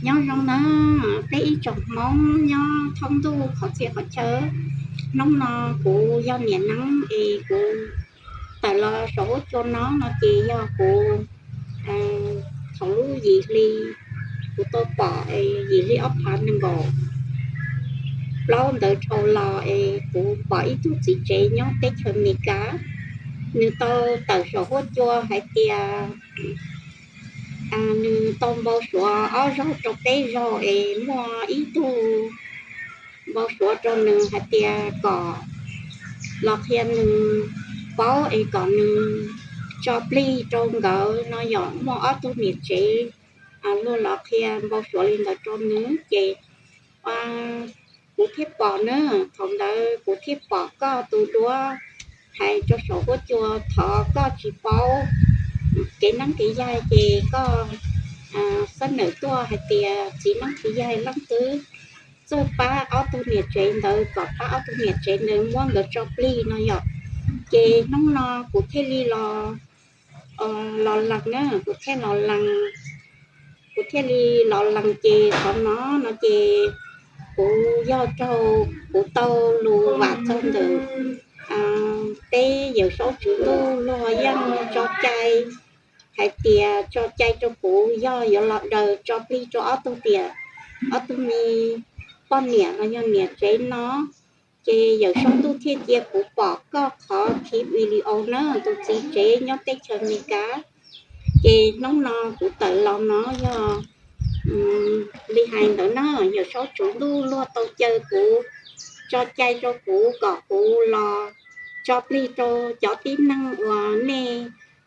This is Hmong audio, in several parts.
Nyob zoo na, peb ib tsoom Hmoob nyob thoob ntuj qhov txhia qhov chaw. Hnub no kuv yog niam neeb es kuv tawm los saum huab cua no no ces yog kuv thaum lub yim hli, kuv tau pom yim hli ob phav nees nkaum plaub ntawd dhau los es kuv pom ib tug txiv tsev nyob teb chaws Amelikas, nws tau tawm saum huab cua hais tias nws tau npau suav ob zaug rau peb zaug es muaj ib tug npau suav rau nws hais tias kom los qhia nws paub es kom nws tso plig rau nkawd no yom. Muaj ob tug niam tsev luag los qhia npau suav li ntawd rau nws ces kuv thiaj pom na, thaum ntawd kuv thiaj pom koj tus duab hais rau saum huab cua, thov koj tsis paub kev neeb kev yaig ces koj xab nawm tuaj hais tias txiv neeb txiv yaig leej twg txawj pab ob tug niam tsev ntawd kom pab ob tug niam tsev ntawd muab nkawd tso plig no yom. Ces hnub no kuv thiaj li los los lees na, kuv thiaj los lees, kuv thiaj li los lees ces qhov no no ces kuv yog raug kuv tau lus vam txog ntawm peb Yawm Saub Tswv Ntuj luag yeej tso cai hais tias tso cai rau kuv yog yuav los daws tso plig rau ob tug tiam, ob tug me poj niam los yog niam tsev no. Ces Yawm Saub Ntuj thiaj cia kuv pom koj qhov khiv video na, tus txiv tsev nyob teb chaws Amelikas. Ces hnub no kuv tawm los no yog li hais ntawd na, Yawm Saub Tswv Ntuj luag tau caw kuv, tso cai rau kuv kom kuv los tso plig rau cov tib neeg uas nej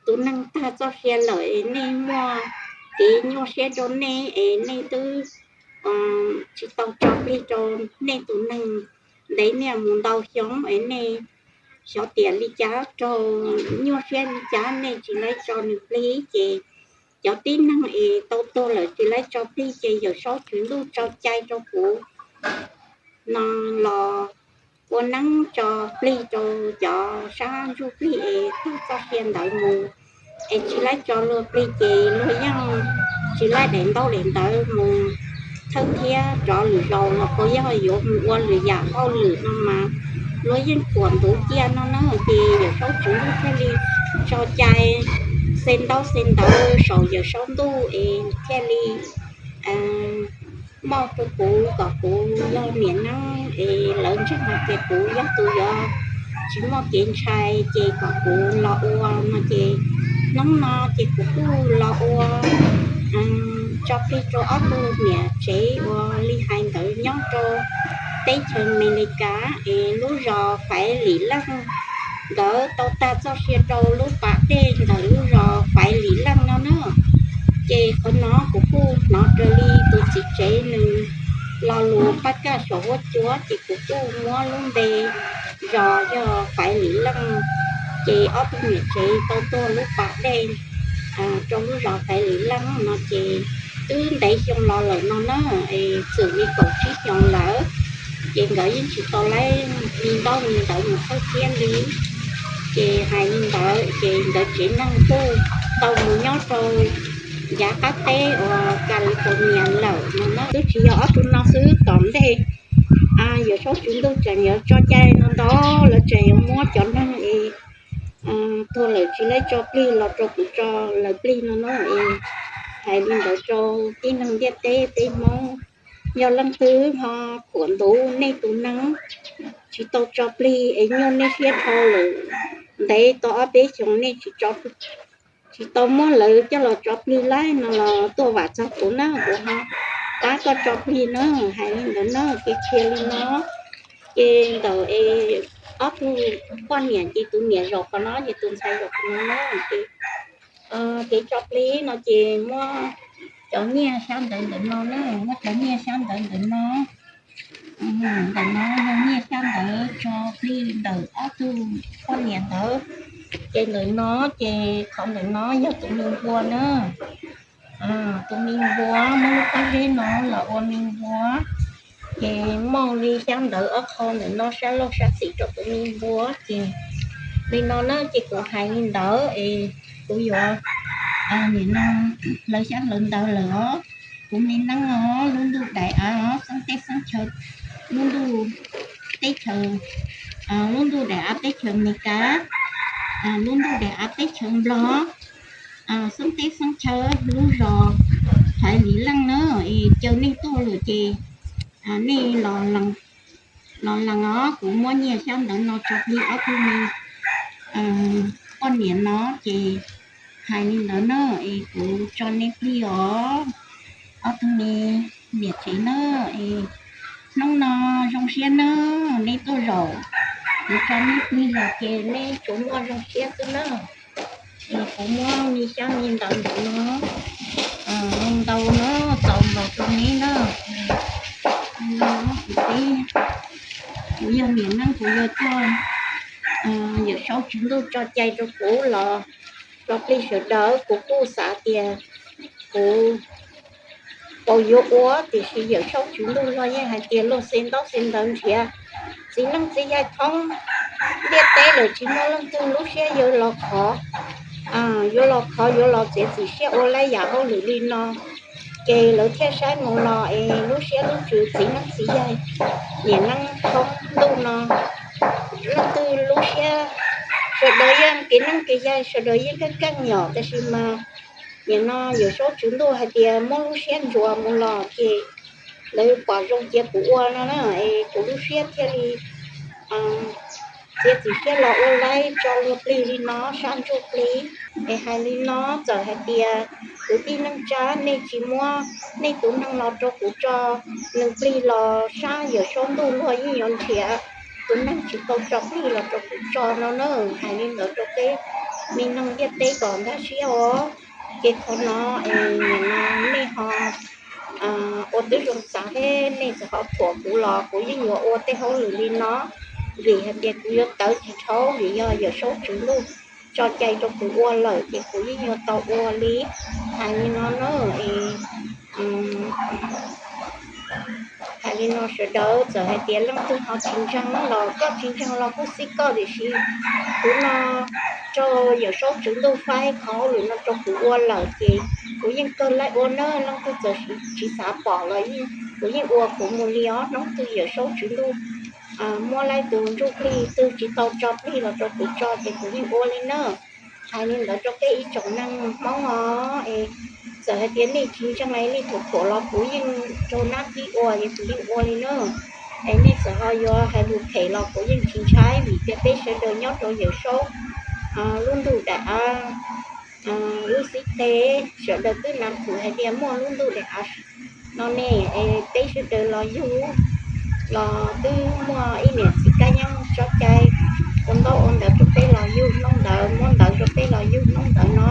tus neeg tag txoj sia lawm es nej muaj kev nyuaj siab rau nej es nej twb tsis tau tso plig rau nej tus neeg ntev niaj mus ntau xyoo es nej xyov tias li cas raug nyuaj siab li cas nej tsis laib tso nws plig ces cov tib neeg es tau tuag lawm tsis laib tso plig ces Yawm Saub Tswv Ntuj tso cai rau kuv no los ua neeb tso plig rau cov sab ntsuj plig es tag txoj sia ntawd mus, es tsis laib tso luag plig ces luag yeej tsis laib daim ntaub daim ntawv mus thawj thiab rov lwm zaus los puas yog yuav mus ua lwm yam hauj lwm no mas luag yeej khuam ntuv ciaj no na. Ces Yawm Saub Tswv Ntuj thiaj li tso cai xe ntaub xe ntawv saum Yawm Saub Ntuj es thiaj li muaj rau kuv kom kuv yog niam neeb es lawv ntseeg hais tias kuv yog tus yuav tsis muaj kev ntshai ces kom kuv los ua no ces hnub no ces kuv kuj los ua tso plig rau ob tug niam tsev uas li hais ntawd nyob rau teb chaws Amelikas es lub zos Faiv Lim Leej. Nkawd tau tag txoj sia rau lub pas dej ntawm lub zos Faiv Lim Leej no na. Ces qhov no kuv kuj hnov raws li tus txiv tsev nws lo lus pab kaj saum huab cua ces kuv kuj muab lub npe zos yog Faiv Lim Leej. Ces ob tug niam tsev tau tuag lub pas dej rau lub zos Faiv Lim Leej no ces twb ntev xyoo los lawm no na, es txwm li kaum tsib xyoo lawm. Ces nkawd yeej tsis tau laib li ntaub li ntawv mus thawj thiab li. Ces hais li ntawd ces nkawd tsev neeg kuj tau mus nyob rau yav qab teb uas California lawm no na. Twb tsis yog ob tug no xwb, tom ntej Yawm Saub Tswv Ntuj tseem yuav tso cai no ntau, lawv tseem yuav muab cov neeg es tuag lawm tsis laib tso plig los rau kuv tso lawv plig no na. Es hais li ntawd rau tib neeg ntiaj teb peb Hmoob, yog leej twg ho khuam ntuv nej tus neeg tsis tau tso plig es nyuaj nej siab dhau lawm, ntev tau ob peb xyoos nej tsis tso, tsis tau muab lawv coj los tso plig laib no los tuaj vam txog kuv na, kuv ho pab koj tso plig na. Hais li ntawd na, ces qhia li no. Ces ntawm es ob tug poj niam ces tus niam zaum qhov no ces tus ntxhais zaum qhov no na. Ces kev tso plig no ces muab cov nyiaj xyab ntawv ntawm no na, muab cov nyiaj xyab ntawv ntawm no. Ntawm no yog nyiaj xyab ntawv tso plig ntawm ob tug poj niam ntawd. Ces ntawm no, ces qhov ntawm no yog tus me npua na. Tus me npua muab lub pob zeb no los ua me npua. Ces muaj li xyab ntawv ob qho ntawm no sab laug sab xis rau tus me npua. Ces li no na, ces kuv hais li ntawd es kuv yuav, nim no lawv xyab lawv ntawv lawm os. Kuv me neej os, lub ntuj daim av xeeb teb xeeb chaw, lub ntuj teb chaws, lub ntuj daim av teb chaws Amelikas, lub ntuj daim av teb chaws Nplog, xeeb teb xeeb chaw, lub zos Haiv Lis Leej na, es caw nej tuaj lawm ces nej los lees os. Kuv muab nyiaj xyab ntawv no tso plig ob tug me poj niam no ces hais li ntawd na, es kuv tso nej plig os. Ob tug me niam tsev na, es hnub no zoo siab na, nej tuaj zaum, kuv tso nej plig los ces nej tsuas muaj zoo siab xwb na. Es kuv muab me xyab me ntawv ntawm no ntau na, txaus npaum rau neb na. Kuv, kuv yog niam neej, kuv yog coj Yawm Saub Tswv Ntuj tso cai rau kuv los tso plig sawv daws. Kuv kuj xav tias kuv tau yuav ua, tiam sis Yawm Saub Tswv Ntuj los yeej hais tias luag xeeb ntaub xeeb ntawv nrhiav. Txiv neej txiv yaig thoob ntiaj teb lawm tsis muaj leej twg lub siab yuav los khov, yuav los khov yuav los txiav txim siab ua lawv yam hauj lwm li no, ces lawv thiaj saib mus los es lub siab lub ntsws txiv neej txiv yaig, niam neej thoob ntuj no, leej twg lub siab, sawv daws yeej kev neej kev yaig sawv daws yeej keej keej yom, tab sis mas nim no Yawm Saub Tswv Ntuj hais tias muab lub siab ntsuas mus los ces lawv pom zoo cia kuv ua no na, es kuv lub siab thiaj li txiav txim siab los ua laib tso luag plig li no, sab ntsuj plig. Es hais li no, txawm hais tias kwv tij neej tsa nej tsis muab nej tus neeg los rau kuv tso, nws plig los sab Yawm Saub Ntuj luag yeej yuav nrhiav tus neeg tsis tau tso plig los rau kuv tso no na. Hais li ntawd rau peb me neeg ntiaj teb kom nkag siab os. Ces qhov no es nim no nej ho ua tib zoo xav thiab nej txawm ho thuam kuv los kuv yeej yuav ua tej hauj lwm li no, vim hais tias kuv yuav tawv tsis dhau, vim yog Yawm Saub Tswv Ntuj tso cai rau kuv ua lawm ces kuv yeej yuav tau ua li. Hais li no na, es hais li no sawv daws txawm hais tias leej twg ho tsis ntseeg los koj tsis ntseeg los kuj xij koj, tiam sis kuv no raug Yawm Saub Tswv Ntuj faib qhov hauj lwm no rau kuv ua lawm ces kuv yeej kawg laib ua na. Leej twg txawm tsis xav pom los kuv yeej ua kuv mus li os. Hnub twg Yawm Saub Tswv Ntuj muab laib tus ntsuj plig twg tsis tau tso plig los rau kuv tso ces kuv yeej ua li na. Hais li ntawd rau peb ib tsoom neeg Hmoob os, es txawm hais tias nej tsis ntseeg es nej thuam thuam los kuv yeej raug nab tib ua es kuv yeej ua li na. Es nej txawm ho yuav hais lus phem los kuv yeej tsis ntshai, vim tias peb sawv daws nyob rau Yawm Saub lub ntuj daim av, lub xib teg, sawv daws twb nav khwm hais tias muaj lub ntuj daim av no ne, es peb sawv daws los yug los twb muaj ib niam txiv kab yeeb tso cai ua ntaub ua ntawv rau peb los yug hnub ntawd, muab ntawv rau peb los yug hnub ntawd no.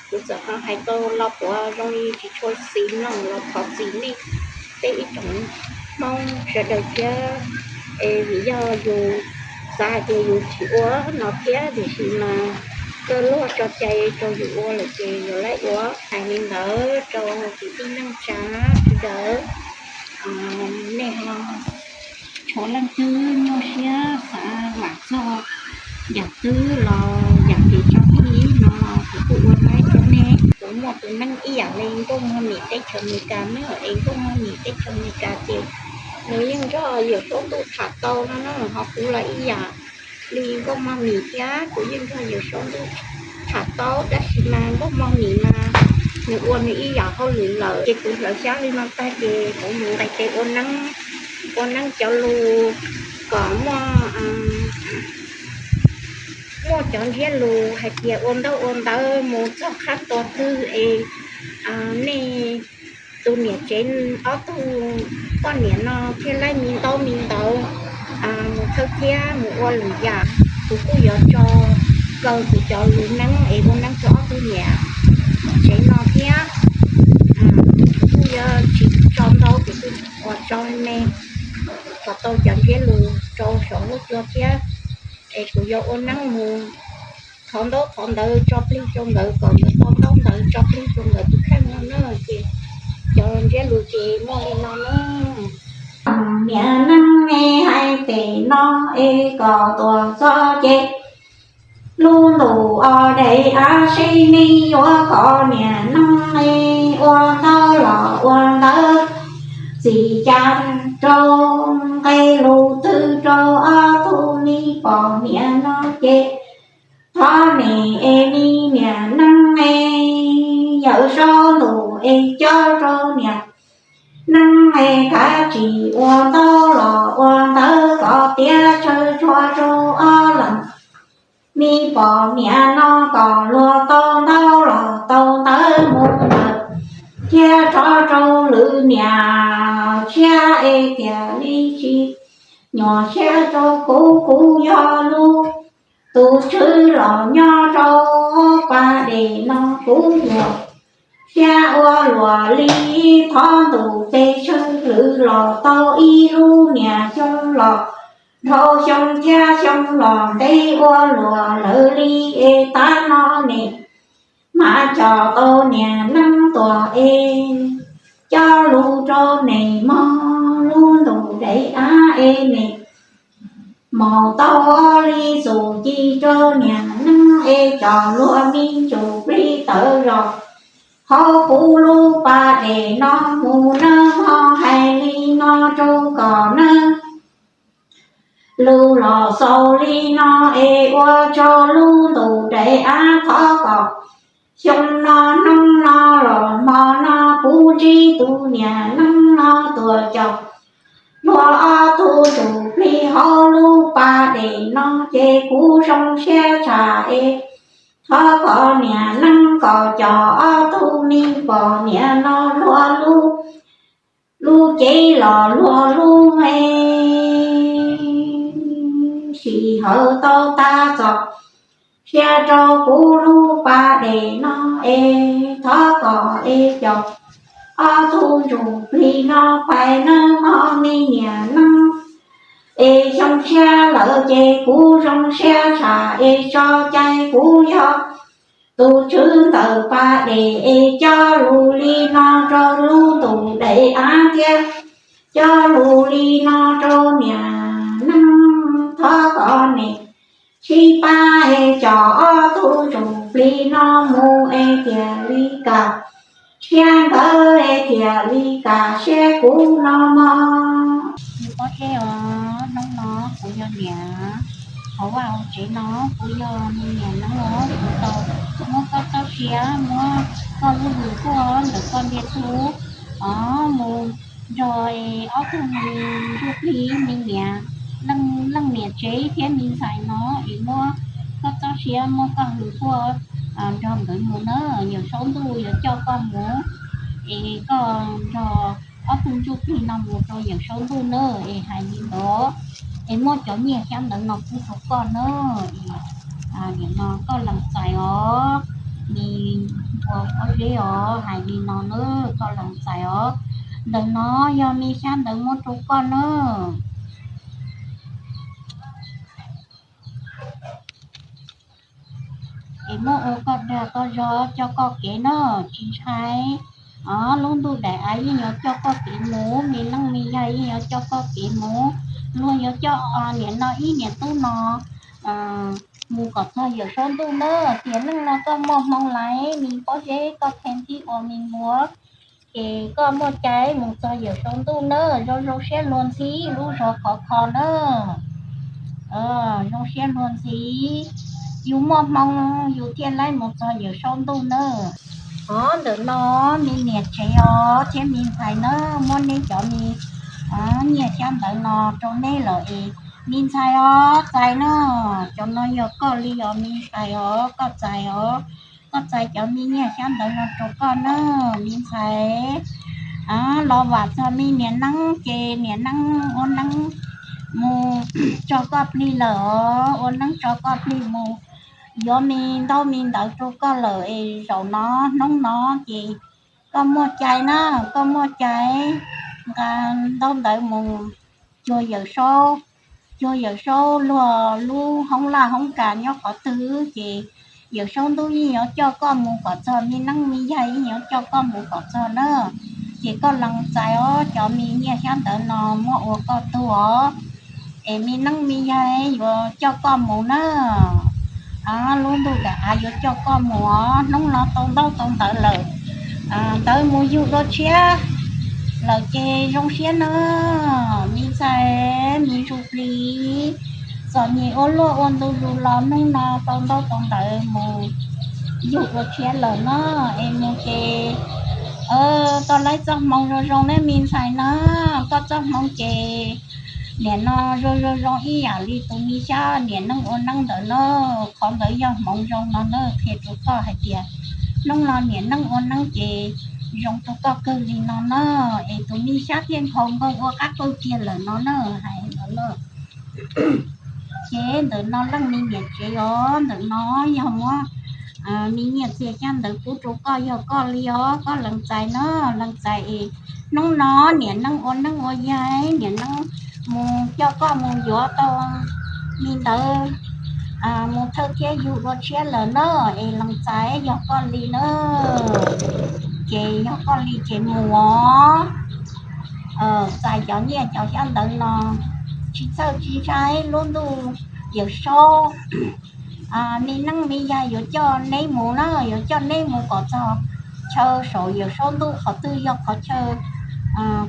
Kuv txawm ho hais tau lo puav zoo li tsis tshua xis mloog los thov txim nej peb ib tsoom Hmoob sawv daws thiab. Es vim yog yus xav hais tias yus tsis ua no thiab, tiam sis mas kawg luag tso cai rau yus ua lawm ces yus laib ua. Hais li ntawd rau kwv tij neej tsa sawv daws, nej ho tshuav leej twg nyuaj siab xav vam txog yam twg los yam kev tso plig no los kuv kuj ua laib rau nej. Kuv muaj tus neeg ib yam li Nkauj Mog Mim teb chaws Amelikas na, es Nkauj Mog Mim teb chaws Amelikas ces nws yeej nrog Yawm Saub Ntuj tham tau no na, ho kuv los ib yam li Nkauj Mog Mim thiab, kuv yeej nrog Yawm Saub Ntuj tham tau, tab sis mas Nkauj Mog Mim mas nws ua nws ib yam hauj lwm lawm ces kuv hlawv xyab li no tag ces kuv mus nqis tes ua neeb, ua neeb cov lus kom muaj, muaj cov ntsiab lus hais tias ua ntaub ua ntawv mus txog qhab tua twg es nej tus niam tsev ob tug poj niam no thiaj laib me ntaub me ntawv mus thawj thiab mus ua lwm yam. Kuv kuj yuav tso kaw kuv cov lus neeb es ua neeb rau ob tug niam tsev no thiab. Kuv kuj yuav tsis tso ntau, kuv kuj ua tso me kom tau cov ntsiab lus rau saum huab cua thiab. Es kuv yuav ua neeb mus thov ntaub thov ntawv tso plig rau nkawd kom nkawd tau ntaub ntawv tso plig rau nkawd tus kheej no na. Ces cov ntsiab lus ces muaj li no na. Niam neeb hais pem no es kom tuaj txog ces lub ntuj o dej av sib nij yuav kho niam neeb es ua ntaub los ua ntawv, txim cas rau nqe lus twg rau ob tug me pog niam no ces thov niam es me niam neeb es yawm saub ntuj es cob rau niam neeb es kav tsij ua ntaub los ua ntawv kom tiav tsawg tsuag rau ob leeg me pog niam no kom luag tau ntaub los tau ntawv mus ntawm thiab rov rau lwm niam tshiab es tiag li tsis nyuaj siab rau kuv, kuv yog lub tus tswv los nyob rau pas dej no kuv yuav siab ua luaj li thov ntuj pes tsawg lwm los tau ib lub niam xyoo los dhau xyoo thiab xyoo los ntev ua luaj lawm li es tav no ne mas coj tau niam neeb tuaj es coj lus rau ne mog lub ntuj daim av es ne mus tau li txuj ci rau niam neeb es coj luag me ntsuj plig tawm zog hauv kuv lub pas dej no mus nawb mog hais li no rau koj nawb. Lus los xaus li no es ua tsaug lub ntuj daim av thov kom xyoo no hnub no los hmo no kuv ntsib tus niam neeb no tuaj coj luag ob tug ntsuj plig hauv lub pas dej no ces kuv zoo siab tshaj es thov kom niam neeb kom coj ob tug me pog niam no luag lub, lub cev los luag lub me sij hawm tau tag txoj sia rau kuv lub pas dej no es thov kom es coj ob tug ntsuj plig no pais nawb mog me niam neeb es xyoo siab lawm ces kuv zoo siab tshaj es tso cai kuv yog tus tswv ntawm pas dej es coj lus li no rau lub ntuj daim av thiab coj lus li no rau niam neeb thov kom niam sib pab es coj ob tug ntsuj plig no mus es tiag li kam siab nkawd es tiag li kam siab kuv no mog. Pob zeb os, hnub no kuv yog niam hauv vaj hauv tsev no, kuv yog me niam neeb os, kuv tau muab koj txoj sia, muab koj lub hwj huaj ntawm koj ntiag tug os mus nrog ob tug me ntsuj plig me niam leej niam tsev thiab me ntxhais no es muab koj txoj sia muab koj hwj huaj nrog nkawd mus na, yawm saub ntuj yuav coj koj mus es koj nrog ob tug ntsuj plig no mus rau yawm saub ntuj na es hais li ntawd es muab cov nyiaj xyab ntawv no pub rau koj na es nim no koj lees txais os, me ua pob zeb os, hais li no na koj lees txais os, ntawm no yog me xyab ntawv muab rau koj na. Es muab ua koj dag koj zog coj koj kev na, tsis ntshai os, lub ntuj daim av yeej yuav coj koj kev mus, me leej me yaig yeej yuav coj koj kev mus, luag yuav coj niam no ib niam tub no mus kom txog yawm saub ntuj na. Tiam neej no koj muaj hmoo laiv, me pob zeb koj theej tib ua me npua, ces koj muaj cai mus txog yawm saub ntuj na. Zoo zoo siab luag ntxhi lub zog khov kho na. Zoo siab luag ntxhi, yus muaj hmoo yus thiaj laib mus txog yawm saub ntuj na. Os, ntawm no me niam tsev os thiab me ntxhais na, muab neb cov me nyiaj xyab ntawv no rau neb lawm es me ntxhais os, txais na. Cov no yog koj li os me ntxhais os, koj txais os, koj txais cov me nyiaj xyab ntawv no rau koj na me ntxhais. Los vam txog me niam neeb ces niam neeb ua neeb mus tso koj plig lawm os, ua neeb tso koj plig mus yuav me ntaub me ntawv rau koj lawm es zaum no hnub no ces koj muaj cai na, koj muaj cai nqa ntaub ntawv mus cuag yawm saub, cuag yawm saub luag lub hoob laj hoob kas nyob qhov twg ces yawm saub ntuj yeej yuav coj koj mus kom txog, me neeb me yaig yeej yuav coj koj mus kom txog na. Ces koj lees txais os, cov me nyiaj xyab ntawv no muab ua koj tug os, es me neeb me yaig yuav coj koj mus na. Lub ntuj daim av yuav coj koj mus os, hnub no tau ntaub tau ntawv lawm. ntawd mus yug dua tshiab lawm ces zoo siab no. Me ntxhais, me ntsuj plig, txom nyem ua luaj ua ntu zus los hnub no tau ntaub tau ntawv mus yug dua tshiab lawm no. Es mus ces tau laib txoj hmoov zoo zoo na me ntxhais na. Koj txoj hmoov ces nim no zoo zoo zoo ib yam li tus me xyab niam neej ua neeb ntawd na. Qhov ntawd yog hmoov zoo no na, qhia rau koj hais tias hnub no niam neej ua neeb ces zoo rau koj kawg li no na. Es tus me xyab thiaj nphau nkoog ua qab qawg kiag lawm no na, hais ntawd na. Ces ntawm no leej me niam tsev os, ntawm no yog muab me nyiaj txiag xyab ntawv pub rau koj, yog koj li os, koj lees txais na, lees txais es hnub no niam neej ua neeb ua yaig, niam neej mus coj koj mus yuav tau li ntawd mus thawj thiab yug dua tshiab lawm na, es lees txais yog koj li na. Ces yog koj li ces mus os. Txais cov nyiaj cov xyab ntawv no tsis txhawj tsis ntshai, lub ntuj Yawm Saub, me neej me yaig yuav coj neb mus na, yuav coj neb mus kom txog chaw saum Yawm Saub ntuj qhov twg yog qhov chaw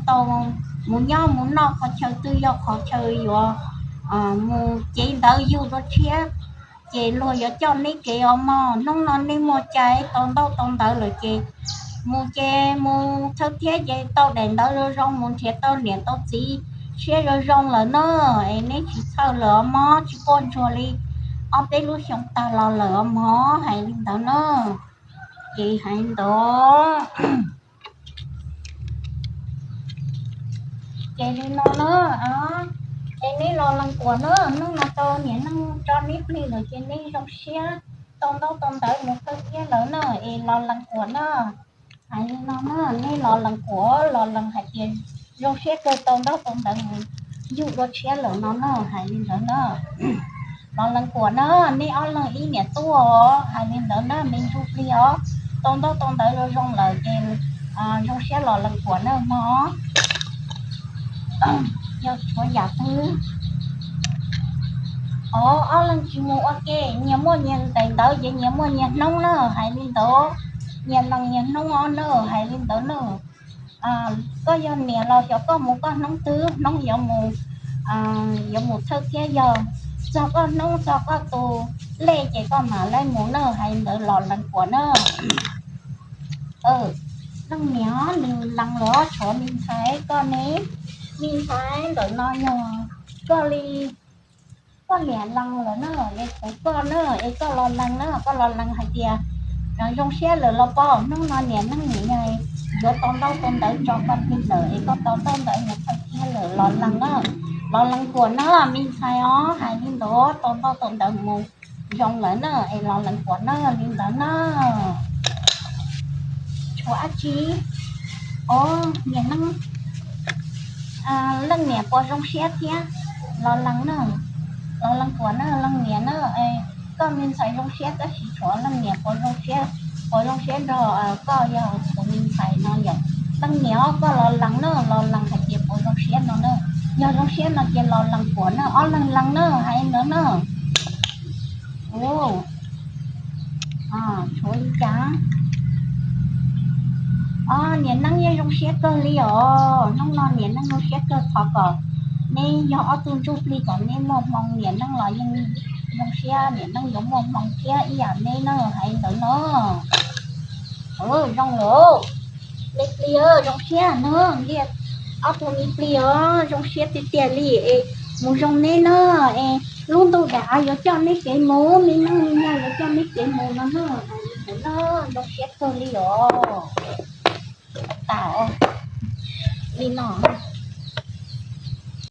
tau mus nyob mus noj, qhov chaw twg yog qhov chaw yuav mus cev ntawv yug dua tshiab. Ces luag yuav coj neb kev os mog. Hnub no nej muaj cai tau ntaub tau ntawv lawm ces mus ces mus thawj thiab ces tau daim ntawv zoo zoo, mus nrhiav tau niam tau txiv siab zoo zoo lawm na. Es neb tsis txhawj lawm os mog, tsis quaj ntsuag li ob peb lub xyoo tag los lawm os mog, hais li ntawd na. Ces hais ntawd ces li no na, ces neb los lees kuam na, hnub no tau niam neej tso neb plig lawm ces neb zoo siab tau ntaub tau ntawv mus thawj thiab lawm na, es los lees kuam na. Hais li no na, neb los lees kuam, los lees hais tias zoo siab kawg tau ntaub tau ntawv mus yug dua tshiab lawm no na, hais li ntawd na. Los lees kuam na, neb ob leeg ib niam tub os, hais li ntawd na, me ntsuj plig os, tau ntaub tau ntawv zoo zoo lawm ces zoo siab los lees kuam na mog. Yog tshuav yam twg os, ob leeg tsis mus ua ke, nyias muaj nyias daim ntawv ces nyias muaj nyias hnub na, hais li ntawd, nyias lees nyias hnub os na, hais li ntawd na. Koj yog niam los xyov koj mus koj hnub twg, hnub yuav mus, yuav mus thawj thiab, yog txog koj hnub txog koj tus lej ces koj mam li mus na, hais li ntawd los lees kuam na. Leej niam nws lees lawm, tshuav me ntxhais koj ne, me ntxhais ntawm no yog koj li, koj niam lees lawm na, es kuv koj na, es koj los lees na, koj los lees hais tias zoo siab lawm los pom, hnub no niam neej niam yaig yuav tau ntaub tau ntawv tso koj plig lawm, es koj tau ntaub ntawv mus thawj thiab lawm, los lees na, los lees kuam na me ntxhais os, hais li ntawd tau ntaub tau ntawv mus zoo lawm na, es los lees kuam na, li ntawd na. Tshuav dab tsi? Os, niam neej, leej niam puas zoo siab thiab? Los lees na, los lees kuam na leej niam na. Koj me ntxhais zoo siab tab sis tshuav leej niam puas zoo siab, puas zoo siab nrog koj yog tus me ntxhais no yom? Leej niam os, koj los lees na, los lees hais tias puas zoo siab no na. Yog zoo siab no ces los lees kuam na, ob leeg lees na, hais ntawd na. Ua, tshuav li cas? Os, niam neej yeej zoo siab kawg li os, hnub no niam neej zoo siab kawg, thov kom neb yog ob tug ntsuj plig kom neb muaj hmoo, niam neej los yeej zoo siab niam neej yuav muaj hmoo thiab ib yam neb na, hais ntawd na. Zoo lawm, me plig zoo siab na, ob tug me plig os zoo siab tiag tiag li es mus zoo neb na, es lub ntuj daim av yuav coj neb kev mus, me neej me yaig yuav coj neb kev mus no na, zoo siab kawg li os. Tas li no.